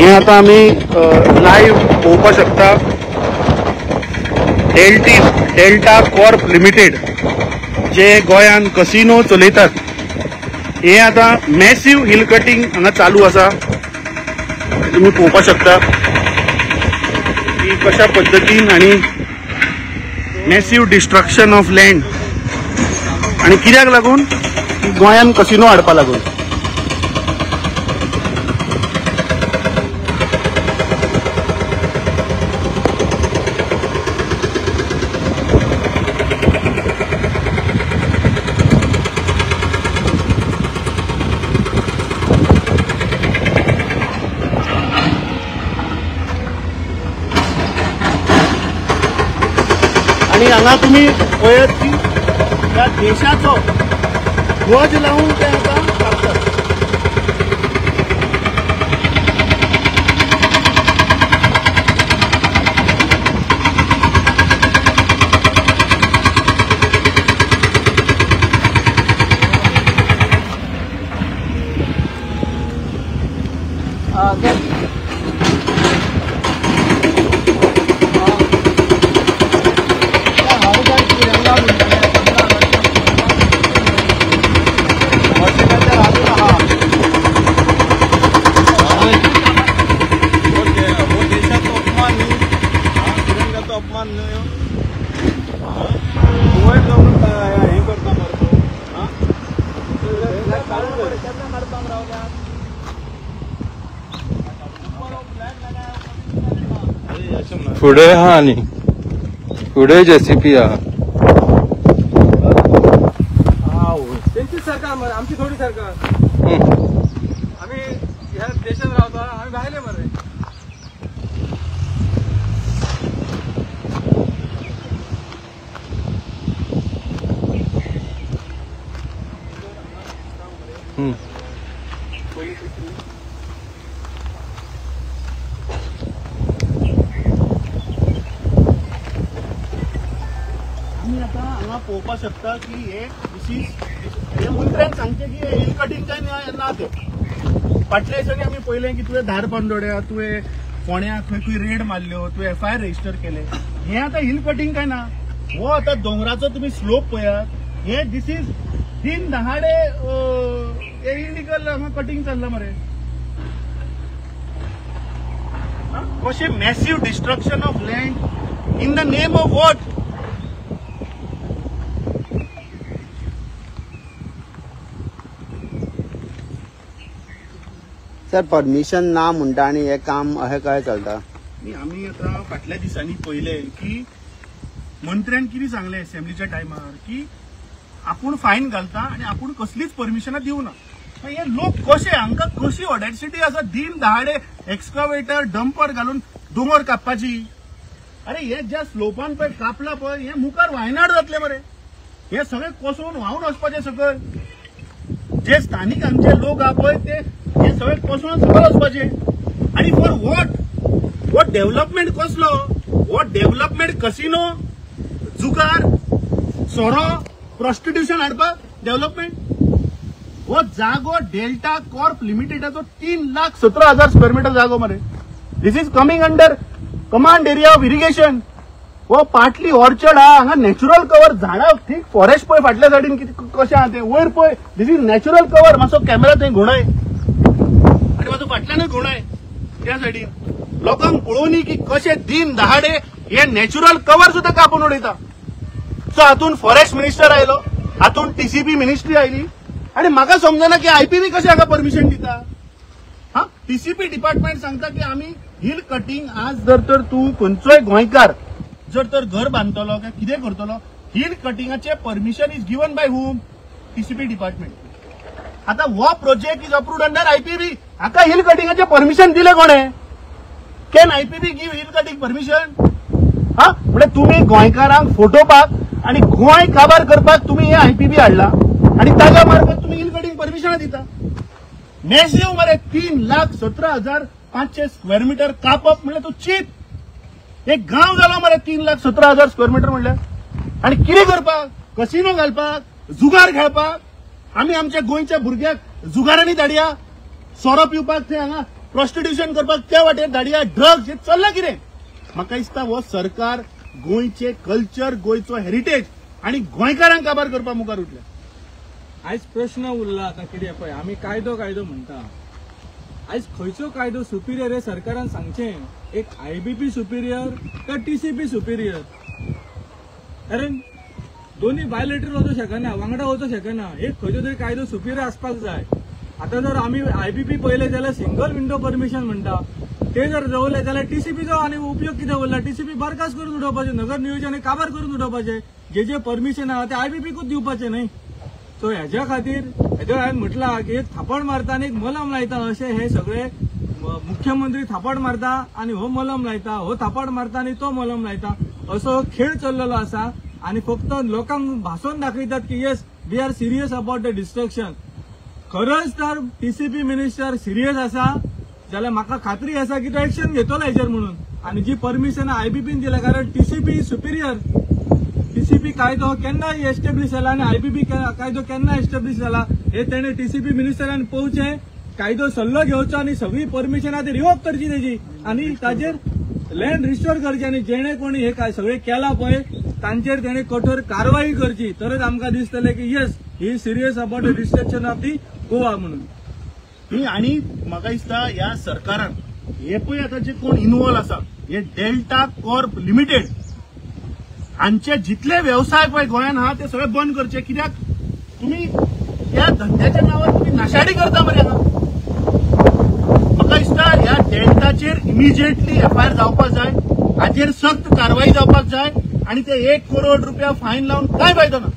हे आता आमी लायव्ह पळोवपाक शकता. डेल्टा कॉर्प लिमिटेड जे गोंयांत कसिनो चलयतात, हे आता मॅसिव हिल कटिंग हांगा चालू आसा. तुमी पळोवपाक शकता की कशा पद्दतीन आनी मॅसिव डिस्ट्रक्शन ऑफ लँड आनी कित्याक लागून गोंयांत कसिनो हाडपा लागून. आनी हांगा तुमी पळयात की ह्या देशाचो ध्वज लावून ते आतां कापतात. फुडें आहा न्ही, फुडें जेसीपी आहा. तेंचीच सरकार मरे, आमची थोडी सरकार. आमी ह्या देशात रावता, आमी भायले मरे. आमी आतां हांगा पळोवपाक शकता की हे हे मंत्र्यान सांगचें की हिल कटिंग काय ना तें. फाटल्या दिसांनी आमी पळयलें की तुवें धारबांदोड्या, तुवें फोण्या खंय खंय रेड मारल्यो, तुवें एफआयआर रजिस्टर केले. हें आतां हिल कटिंग काय ना. हो आतां दोंगराचो तुमी स्लोप पळयात. हे this is दिन दहाडे इलिगल हांगा कटिंग चल्लां मरे. कशें massive destruction of land in the name of what? Sir, permission ना म्हणटा आनी हें काम अशें कशें चलता? न्ही, आमी आतां फाटल्या दिसांनी पळयलें की मंत्र्यान कितें सांगलें असेंब्लीच्या टायमार की आपूण फायन घालता आनी आपूण कसलीच परमिशनां दिवना. हे लोक कशे, हांकां कशी ऑडेसिटी आसा दिन दहाडे एक्सकावेटर डंपर घालून दोंगर कापपाची. अरे हे ज्या स्लोपान पळय कापला पळय, हे मुखार वायनाड जातले मरे. हे सगळे कोसळून व्हांवन वचपाचे सकयल. जे स्थानीक आमचे लोक आहा पळय ते हे सगळे कोसळून सकयल वचपाचे. आनी फॉर what? हो डेव्हलपमेंट कसलो? हो डेव्हलपमेंट कसिनो, जुगार, सोरो, प्रॉस्टिट्युशन हाडपाक डेव्हलपमेंट. हो जागो डेल्टा कॉर्प लिमिटेडाचो 3,17,000 स्क्वेअर मिटर जागो मरे. This is coming under command area of irrigation. हो पाटली ऑर्चर्ड आहा, हांगा नॅचरल कवर, झाडां थीक फॉरेस्ट पळय फाटल्या सायडीन कशें आहा तें, वयर पळय this is natural cover. मातसो कॅमेरा थंय घुंवडाय आनी मातसो फाटल्यानूय घुंवडाय त्या सायडीन. लोकांक पळोवनी की कशें दिन दहाडे हे नॅचरल कवर सुद्दां कापून उडयता. सो हातून फॉरेस्ट मिनिस्टर आयलो, हातून टीसीपी मिनिस्ट्री आयली आनी म्हाका समजना की आयपीबी कशें हाका परमिशन दिता. हा, टीसीपी डिपार्टमेंट सांगता की आमी हिल कटिंग आज जर तर तूं खंयचोय गोंयकार जर तर घर बांदतलो काय कितें करतलो, hill कटिंगाचें permission is given by whom? TCP department. आतां हो project is approved under IPB. हाका हिल कटिंगाचें परमिशन दिलें कोणें? Can IPB give hill cutting permission? हा, म्हणजे तुमी गोंयकारांक फटोवपाक आनी गोंय काबार करपाक तुमी हे आयपीबी हाडला आनी ताच्या मार्फत तुमी हिल कटिंग परमिशनां दिता. मॅसिव मरे 3,17,500 स्क्वेअर मिटर कापप म्हणल्यार तूं चीत. एक गांव जालो मरे 3,17,000 स्क्वेअर मिटर म्हणल्यार. आनी कितें करपाक? कसिनो घालपाक, जुगार खेळपाक. आमी आमच्या गोंयच्या भुरग्याक जुगारांनी धाडया, सोरो पिवपाक थंय हांगा प्रॉस्टिट्युशन करपाक त्या वाटेर धाडया, ड्रग्स हे चल्ला कितें. म्हाका दिसता हो सरकार गोंयचे कल्चर, गोंयचो हेरिटेज आनी गोंयकारांक काबार करपा मुखार उठले. आयज प्रश्न उरला आतां कितें पळय, आमी कायदो कायदो म्हणटा, आयज खंयचो कायदो सुपिरियर हे सरकारान सांगचें. एक आयबीपी सुपिरियर काय टीसीपी सुपिरियर? कारण दोन्ही बायलेटरल वचूं शकना, वांगडा वचूं शकना. एक खंयचो तरी कायदो सुपिरियर आसपाक जाय. आतां जर आमी आयबीपी पळयलें जाल्यार सिंगल विंडो परमिशन म्हणटा, ते जर दवरले जाल्यार टीसीपीचो आनी उपयोग कितें उरला? टीसीपी बरखास्त करून उडोवपाचें, नगर नियोजन काबार करून उडोवपाचें, जे जे परमिशन आहा ते आयबीपीकूच दिवपाचें न्हय. सो हेज्या खातीर हेज्या हांवें म्हटलां की एक थापड मारता आनी एक मलम लायता, अशें हे सगळे मुख्यमंत्री थापड मारता आनी हो मलम लायता, हो थापड मारता आनी तो मलम लायता, असो खेळ चल्लेलो आसा. आनी फक्त लोकांक भासोवन दाखयतात की yes we are serious about the destruction. खरंच तर टीसीपी मिनिस्टर सिरियस आसा जाल्यार म्हाका खात्री आसा की तो एक्शन घेतलो हेजेर म्हणून. आनी जी परमिशन आयबीपीन दिल्या, कारण टीसीपी सुपिरियर, टीसीपी कायदो केन्ना एस्टेब्लिश जाला आनी आयबीपी कायदो केन्ना एस्टेब्लिश जाला हे तेणे टीसीपी मिनिस्टरान पळोवचें, कायदो सल्लो घेवचो आनी सगळी परमिशनां ती रिवोक करची तेजी आनी ताजेर लँड रिस्टोर करची. आनी जेणे कोणी हे काय सगळें केलां पळय तांचेर तेणे कठोर कारवाई करची, तरच आमकां दिसतलें की yes he serious about the destruction of the Goa म्हणून. आनी म्हाका दिसता ह्या सरकारान हे पळय आतां जे कोण इनवॉल्व आसा हे डेल्टा कॉर्प लिमिटेड हांचे जितले वेवसाय पळय गोंयान आहा ते सगळे बंद करचे. कित्याक तुमी ह्या धंद्याच्या नांवार तुमी नाशाडी करता मरे. म्हाका दिसता ह्या डेल्टाचेर इमिजिएटली एफआयआर जावपाक जाय, हाचेर सक्त कारवाई जावपाक जाय आनी ते 1 करोड रुपया फायन लावन कांय फायदो ना.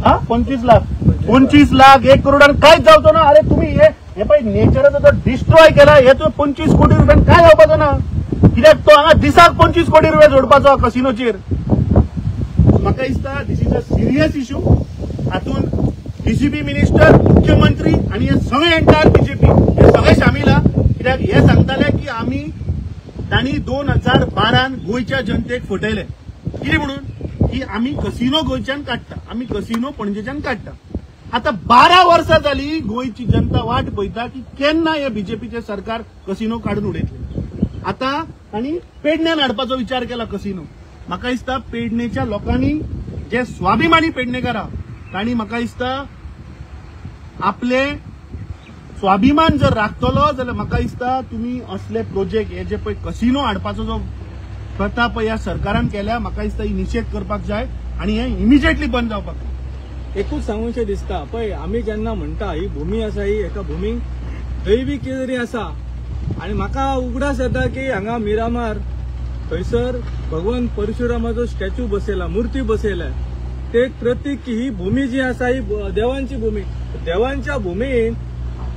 हा 25 लाख, 25 लाख 1 करोडान कांयच जावचो ना. अरे तुमी हे पळय नेचराचो तो डिस्ट्रॉय केला, हे तुवें 25 कोटी रुपयान कांय जावपाचो ना. कित्याक तो हांगा दिसाक 25 कोटी रुपया जोडपाचो कसिनोचेर. म्हाका दिसता this is a serious issue. हातूंत डीसीपी मिनिस्टर, मुख्यमंत्री आनी हे सगळे एंटायर बीजेपी हे सगळे सामील आहा. कित्याक हे सांगताले की आमी तांणी 2012 गोंयच्या जनतेक फटयले. कितें म्हणून की आमी कसिनो गोंयच्यान काडटा, आमी कसिनो पणजेच्यान काडटा. आतां 12 वर्सां जाली गोंयची जनता वाट पळयता की केन्ना हे बीजेपीचे सरकार कसिनो काडून उडयतले. आतां तांणी पेडण्यान हाडपाचो विचार केला कसिनो. म्हाका दिसता पेडणेच्या लोकांनी जे स्वाभिमानी पेडणेकार आहा तांणी म्हाका दिसता आपले स्वाभिमान जर राखतलो जाल्यार म्हाका दिसता तुमी असले प्रोजेक्ट हे जे पळय कसिनो हाडपाचो जो प्रथा पळय ह्या सरकारान केल्या, म्हाका दिसता ही निशेध करपाक जाय आनी हे इमिजिएटली बंद जावपाक जाय. एकूच सांगूशें दिसता पळय, आमी जेन्ना म्हणटा ही भूमी आसा ही एका भूमीक दैवी कितें तरी आसा. आनी म्हाका उगडास येता की हांगा मिरामार थंयसर भगवान परशुरामाचो स्टॅच्यू बसयला, मूर्ती बसयल्या, ते एक प्रतीक की ही भूमी जी आसा ही देवांची भूमी. देवांच्या भूमीन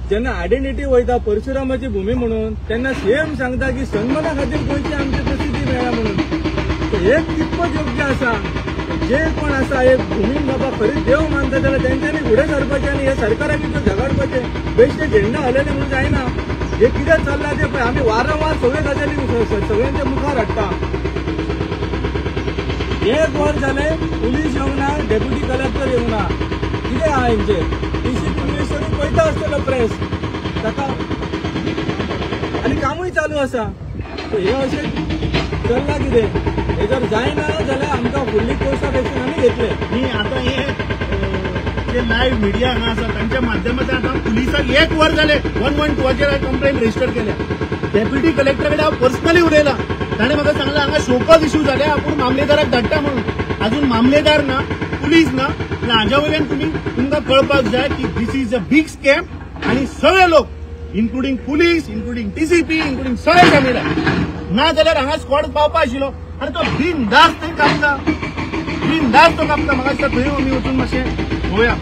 जेन्ना आयडेंटिटी वयता परशुरामाची भूमी म्हणून, तेन्ना सेम सांगता की सन्माना खातीर गोंयची आमची प्रसिद्धी मेळ्ळ्या म्हणून. हे कितपत योग्य आसा? जे कोण आसा हे भूमीन बाबा खरी देव मानता जाल्यार तेंच्यांनी फुडें सरपाचें आनी हे सरकारा भितर झगडपाचें, बेश्टे झेंडा हलयले म्हणून जायना. हे कितें चल्लां तें पळय आमी वारंवार सगळे गजाली सगळ्यांच्या मुखार हाडटा. एक वर जालें पुलीस येवंक ना, डेप्युटी कलेक्टर येवंक ना, कितें आहा हेंचेर? डीसीपी मिनिस्टरूय पळयता आसतलो प्रेस ताका, आनी कामूय चालू आसा. हे अशें चल्लां कितें? हे जर जायना जाल्यार आमकां फुडली कोर्स ऑफ एक्शन आमी घेतले. न्ही आतां हे जे लायव्ह मिडिया हांगा आसा तांच्या माध्यमांतल्यान आतां पुलिसाक 1 वर जालें 112 हांवें कंप्लेन रजिस्टर केल्या. डेप्युटी कलेक्टर कडेन हांव पर्सनली उलयलां, ताणें म्हाका सांगलां हांगा शोकॉज इश्यू जाल्या, आपूण मामलेदाराक धाडटा म्हणून. अजून मामलेदार ना, पुलीस ना. हाज्या वयल्यान तुमकां कळपाक जाय की this is a big scam आनी सगळे लोक including police, including TCP, including सगळे सामील आहा. ना जाल्यार हांगा स्कॉड पावपा आशिल्लो. आनी तो बिनधास्त थंय कापता, बिनधास्त तो कापता. म्हाका दिसता थंय आमी वचून मातशें पळोवया.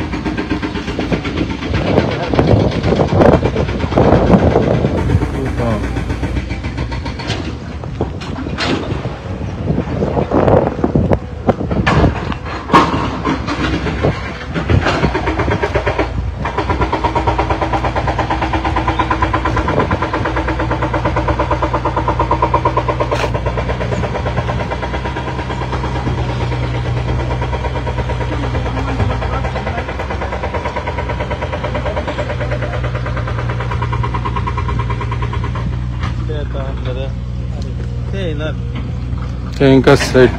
ते येणार तांकां सायड.